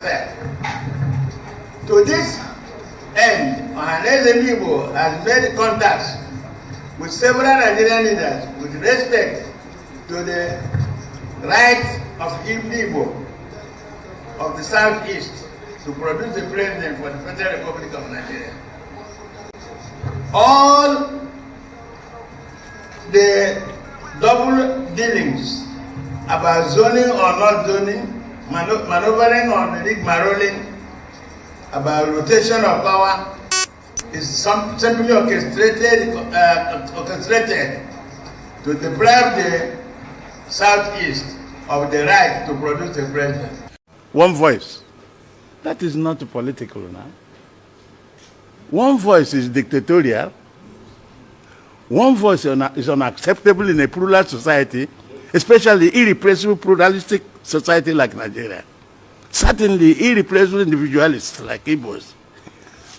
To this end, Ohanaeze Ndigbo has made contacts with several Nigerian leaders with respect to the right of Igbo of the Southeast to produce the president for the Federal Republic of Nigeria. All the double dealings about zoning or not zoning, maneuvering on the rigmaroling, about rotation of power is simply orchestrated to deprive the Southeast of the right to produce a president. One voice. That is not political now. One voice is dictatorial. One voice is unacceptable in a plural society, especially irrepressible pluralistic society like Nigeria. Certainly irrepressible individualists like Igbos.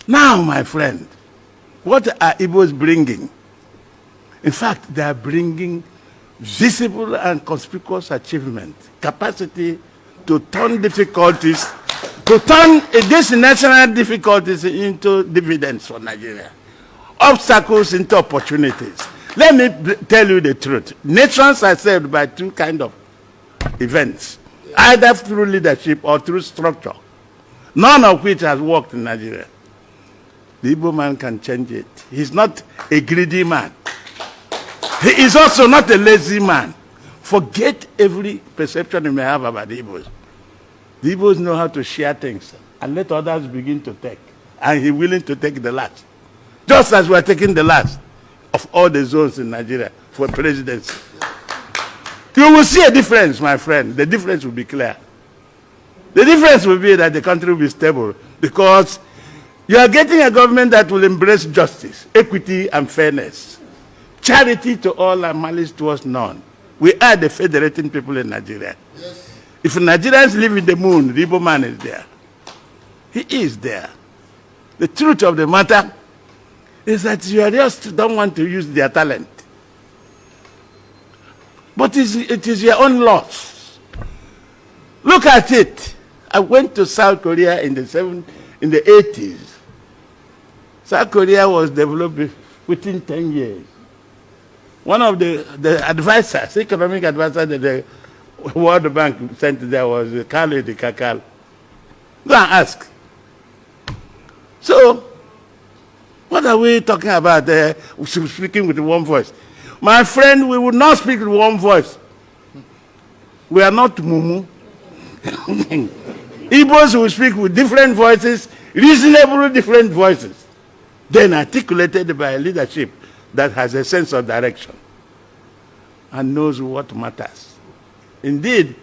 Now, my friend, what are Igbos bringing? In fact, they are bringing visible and conspicuous achievement, capacity to turn difficulties, to turn these national difficulties into dividends for Nigeria, obstacles into opportunities. Let me tell you the truth. Nations are saved by two kinds of events, either through leadership or through structure, none of which has worked in Nigeria. The Igbo man can change it. He's not a greedy man. He is also not a lazy man. Forget every perception you may have about the Igbos. The Igbos know how to share things and let others begin to take. And he's willing to take the last. Just as we are taking the last of all the zones in Nigeria for presidency. You will see a difference, my friend. The difference will be clear. The difference will be that the country will be stable because you are getting a government that will embrace justice, equity, and fairness. Charity to all and malice towards none. We are the federating people in Nigeria. Yes. If Nigerians live in the moon, the Igbo man is there. He is there. The truth of the matter is that you just don't want to use their talent. But it is your own loss. Look at it. I went to South Korea in the 80s. South Korea was developed within 10 years. One of the advisors, economic advisor that the World Bank sent there was Khalid Kakal. Go and ask. So, what are we talking about there? Speaking with one voice. My friend, we will not speak with one voice. We are not mumu. Igbos will speak with different voices, reasonably different voices, then articulated by a leadership that has a sense of direction and knows what matters. Indeed,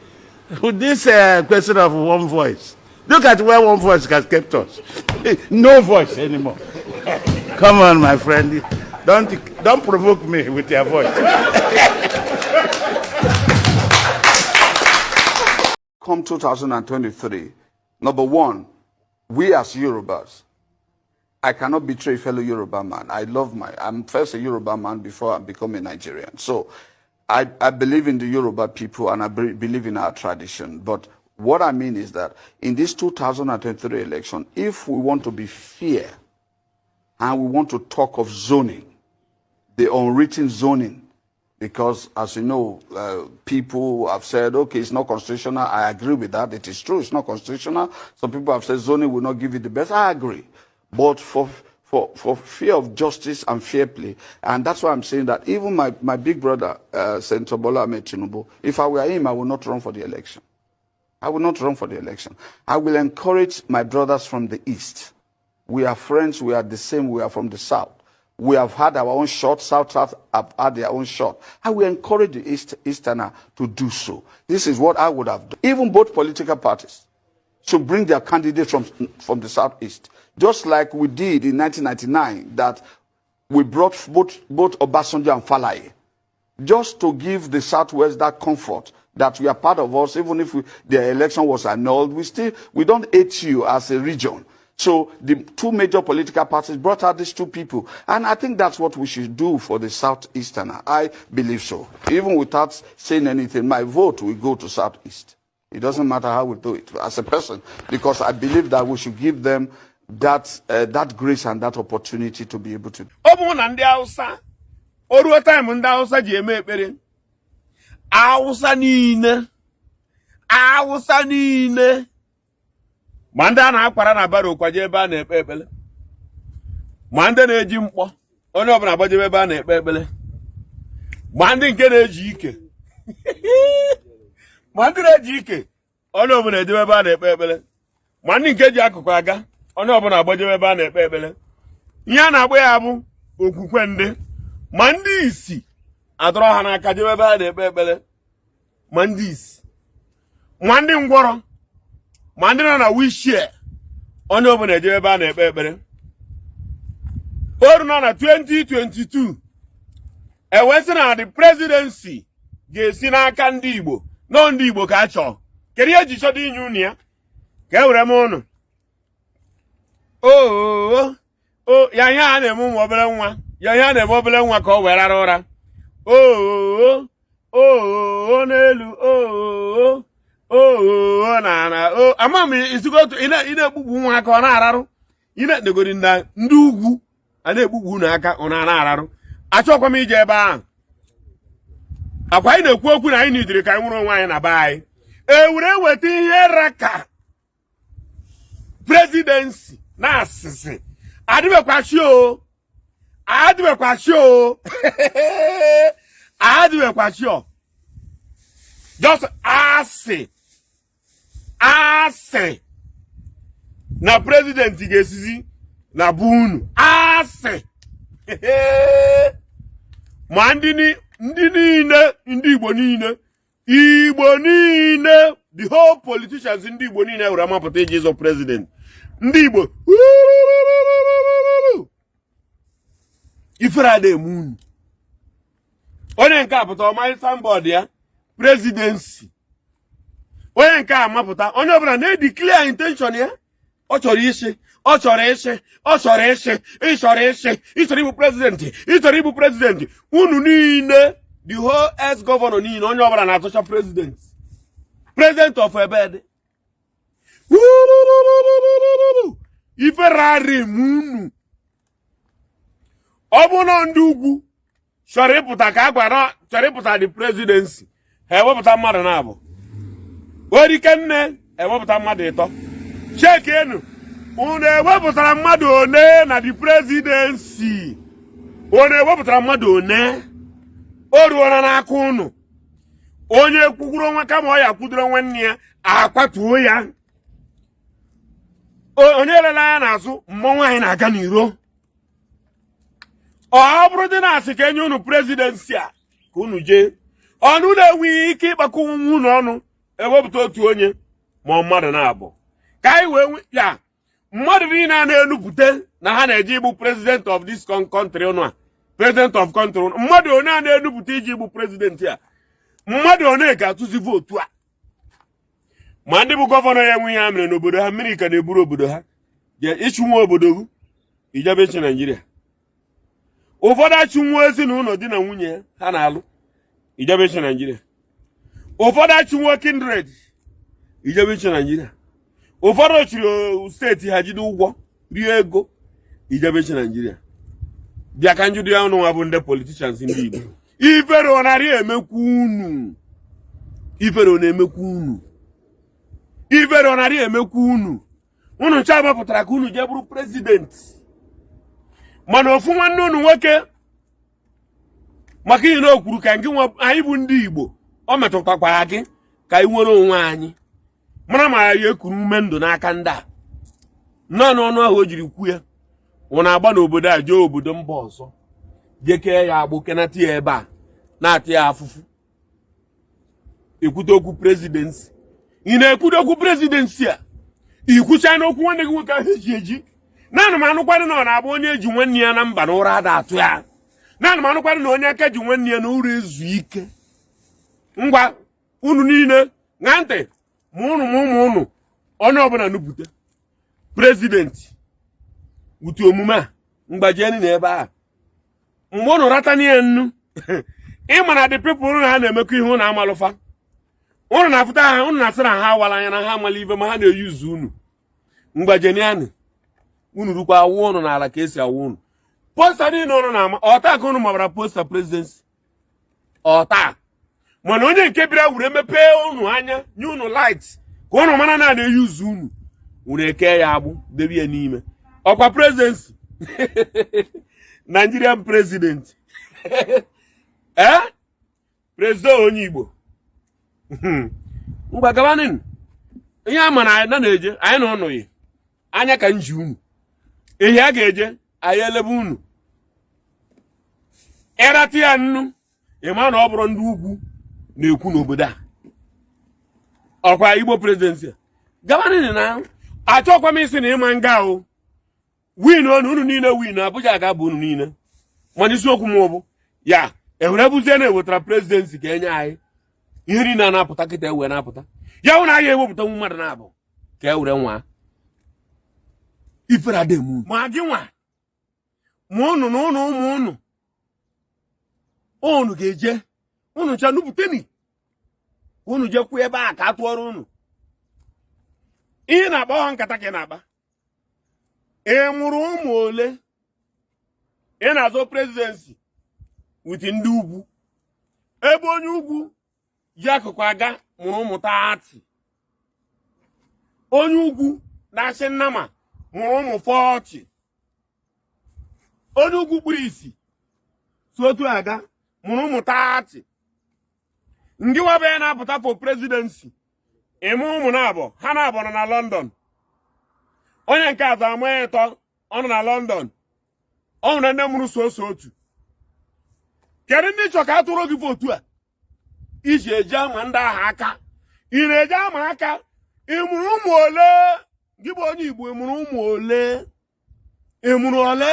with this question of one voice, look at where one voice has kept us. No voice anymore. Come on, my friend. Don't provoke me with your voice. Come 2023, number one, we as Yorubas, I cannot betray fellow Yoruba man. I'm first a Yoruba man before I become a Nigerian. So I believe in the Yoruba people and I believe in our tradition. But what I mean is that in this 2023 election, if we want to be fair and we want to talk of zoning, the unwritten zoning, because as you know, people have said, okay, it's not constitutional. I agree with that. It is true. It's not constitutional. Some people have said zoning will not give you the best. I agree. But for fear of justice and fair play, and that's why I'm saying that even my big brother, Senator Bola Ahmed Tinubu, if I were him, I would not run for the election. I will not run for the election. I will encourage my brothers from the East. We are friends. We are the same. We are from the South. We have had our own shot. South South have had their own shot. I will encourage the Easterner to do so. This is what I would have done. Even both political parties should bring their candidates from the Southeast. Just like we did in 1999, that we brought both Obasanjo and Falae, just to give the Southwest that comfort that we are part of us, even if the election was annulled, we don't hate you as a region. So the two major political parties brought out these two people. And I think that's what we should do for the Southeasterner. I believe so. Even without saying anything, my vote will go to Southeast. It doesn't matter how we do it as a person, because I believe that we should give them that grace and that opportunity to be able to Ọ bụrụ na ndị Hausa, o ruo time ndị Hausa ji eme ekpere, Hausa niile, Hausa niile, ma ndị a na-akwara na barrow kwaje ebe a na-ekpe ekpere, ma ndị na-eji mkpọ, onye ọbụla agbajebe ebe a na-ekpe ekpere, ma ndị nke na-eji ike, ma ndị na-eji ike, onye ọbụla ejebe ebe a na-ekpe ekpere, ma ndị nke ji akụkụ aga, onye ọbụla agbajebe ebe a na-ekpe ekpere. Ihe a na-agba ya bụ okwukwe ndị, ma ndị isi adọrọ ha n'aka jebe ebe a na-ekpe ekpere, ma ndị isi, ma ndị ngwọrọ, ma ndị nọ na wheelchair, onye ọbụla ejebe ebe a na-ekpe ekpere. Oru nọ na 2022 ewesị na the presidency ga-esi n'aka ndị Igbo, nọ ndị Igbo ka a chọọ. Kedu ihe eji chọdo inye unu ya? Ka e were m unu oo o ya, ihe a na-eme ụmụ obere nwa ya, ihe a na-eme obere nwa ka ọ wee rara ụra, oo oo n'elu, oo oo na na o ama m isigo otu ị na-egbugbu nwa aka, ọ na-ararụ. Ị na-edegori na ndị ugwu a na-egbugbu unu aka, ọ na-ararụ. Achọkwa m ije ebe ahụ. Akwa anyị na-ekwu okwu na anyị nidiri ka anyị nwere onwe anyị na be anyị, e were weta ihe raka presidency na asịsị adịbekwachi o, adịbekwachi o, adịbekwachi o, just asị asị na president ga-esizi na bụ unu asị. Ma ndị niile, ndị Igbo niile, Igbo niile, the whole politicians, ndị Igbo niile were amapụta iji ịzọ president. Ndị Igbo, ifere ada eme unu. Onye nke a pụta, ọmarịcha signboard ya, presidency. Onye nke a mapụta, onye ọbụla na-edeclare intention ya, ọ chọrọ isi, ọ chọrọ isi, ọ chọrọ isi, ị chọrọ isi, ị chọrọ ịbụ president, ị chọrọ ịbụ president. Unu niile, the whole ex governor niile, onye ọbụla na-atụcha president, president of ebed. Ifere arị m unu. Ọ bụ na ndị ugwu chọrọ ịpụta ka a gwara chọrọ ịpụta the presidency, ha ewepụta mmadụ na-abụ orike nne, ewepụta mmadụ ịtọ. Chekienu, unu ewepụtara mmadụ one na the presidency? Unu ewepụtara mmadụ one? O ruola n'aka unu. Onye kwukwuru onwe kama ọ ya kwudoro nwanne ya, akwatuo ya. Onye lela anya n'azụ, mmọnwụ anyị na-aga n'iro. Ọ bụrụ dị na-asị ka enye unu presidency a ka unu jee ọnụ, na-enweghị ike ịkpakọ onwe unu ọnụ ewepụta otu onye ma mmadụ na-abụ ka anyị wee ya. Mmadụ niile a na-enupụte na ha na-eje igbu president of this country ụnụ a, president of country ụnụ, mmadụ one a na-enupụta iji igbu president a, mmadụ one ga-atụzi vote a? Ma ndị bụ governor ya enweghị ha mere n'obodo ha, mmiri ka na-eburu obodo ha je ịchụnwa obodo ijebe ịchị Naijiria. Ụfọdụ achụnwa ezinụlọ di na nwunye ha na-alụ ijebe ịchị Naijiria. Ụfọdụ achụnwa kindred ijebe ịchị Naijiria. Ụfọdụ chịrị steeti ha jide ụgwọ, rie ego ijebe ịchị Naijiria. Bịa ka njụdụ ya, ọnụ nwa bụ ndị politicians ndị Igbo, ifere ọ narị emekwa unu? Ifere ọ na-emekwa unu? Ifere ọ narị emekwa unu? Unu nche mapụtara ka unu jee bụrụ president, mana ofu nwanne unu nwoke, maka ihe na o kwuru ka ngị nwa anyị bụ ndị Igbo, ọ metụtakwara gị, ka anyị nwere onwe anyị, mara ma ya ekuru ume ndụ n'aka ndị a. Naanị ọnụ ahụ o jiri kwu ya, ọ na-agba n'obodo a jee obodo mba ọzọ, jee kee ya agbụ, kenata ya ebe a na-atị ya afụfụ. Ekwute okwu presidency, ị na-ekwute okwu presidency a, ikwucha n'okwu nwanne gị nwoke ahụ eji eji. Naanị m anụkwadị na ọ na-abụ onye eji nwanne ya na mba na ụra ada atụ ya. Naanị m anụkwadị na onye aka ji nwanne ya na ụra ezu ike. Ngwa, unu niile ṅaa ntị, ma unu ma ụmụ unu, onye ọbụla nupụta president wute omume a mgbajieni na ebe a mgbe unu rata n'ihe nnu. Ịma na the people na ha na-emekọ ihe unu amalụfa. Unu na-afụta ha, unu na-asị na ha awala anya, na ha amala ife, ma ha na-eyuzu unu. Mgbajenianụ unu rukwa awụ unu n'ala ka esi awụ unu. Poster niile unu na-ama ọta ka unu mabara poster presidency ọta, mana onye nke bịara wuru emepee unu anya, nye unu light ka unu mara na na-eyuzu unu, unu eke ya agbụ debe ya n'ime ọkwa presidency, Nigerian president, ee, president onye Igbo. Ngwa, gabanin. Ihe a ma na na na-eje anyị na ụnụ yi anya ka nji unu ihe a ga-eje anyị elebe unu ịrata ya nnu. Ịma na ọ bụrụ ndị ugwu na-ekwu n'obodo a ọkwa Igbo presidency a, gabanin. Na achọkwa m isi na ịma nga o win unu, unu niile win, Abuja ga-abụ unu niile. Mana isiokwu m bụ ya ewere buzie na ewetara presidency ka enye anyị ihe niile a na-apụta kịta, ewe na-apụta ya hụ na anyị ewepụta mmadụ na-abụ ka e were nwa ifere adị emu. Ma gị nwa, ma unu na ụnụ ụmụ unu, unu ga-eje unu cha nupụteni, unu jekwu ebe a ka a tụọrọ unu ihe na-akpa ha nkata ka ị na-akpa. Ị mụrụ ụmụ ole? Ị na-azọ presidency with ndị ugwu, ebe onye ugwu ji akụkụ aga mụrụ ụmụ 30, onye ugwu na-achị nnama mụrụ ụmụ 40, onye ugwu kpuru isi si otu aga mụrụ ụmụ 30. Ndị waba ya na-apụta for presidency, ịmụ ụmụ na-abụ, ha na-abụ nọ na London, onye nke atọ amụ ịtọ, ọ nọ na London. Ọ nwere ndị mụrụ soso otu. Kedu ndị chọ ka a tụrụ gị vote a iji eji ama ndị ahụ aka? Ị na-eji ama aka? Ị mụrụ ụmụ ole? Gị bụ onye Igbo, ị mụrụ ụmụ ole? Ị mụrụ ole?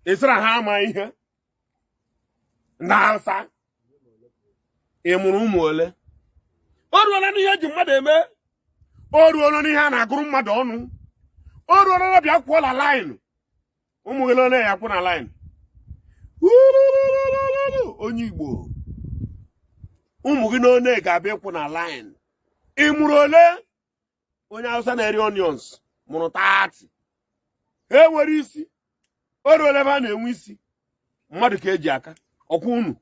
Ị sịra ha ama ihe ndị Hausa. Ị mụrụ ụmụ ole? O ruola n'ihe eji mmadụ eme, o ruola n'ihe a na-agụrụ mmadụ ọnụ, o ruola na bịa kwụọ na line. Ụmụ gị ole ya kwụ na line? Onye Igbo, ụmụ gị n'one ga-abịa ịkwụ na line? Ị mụrụ ole? Onye Hausa na-eri onions mụrụ 30. Ha enwere isi. O ruola ebe a na-enwe isi mmadụ ka eji aka ọkwa unu.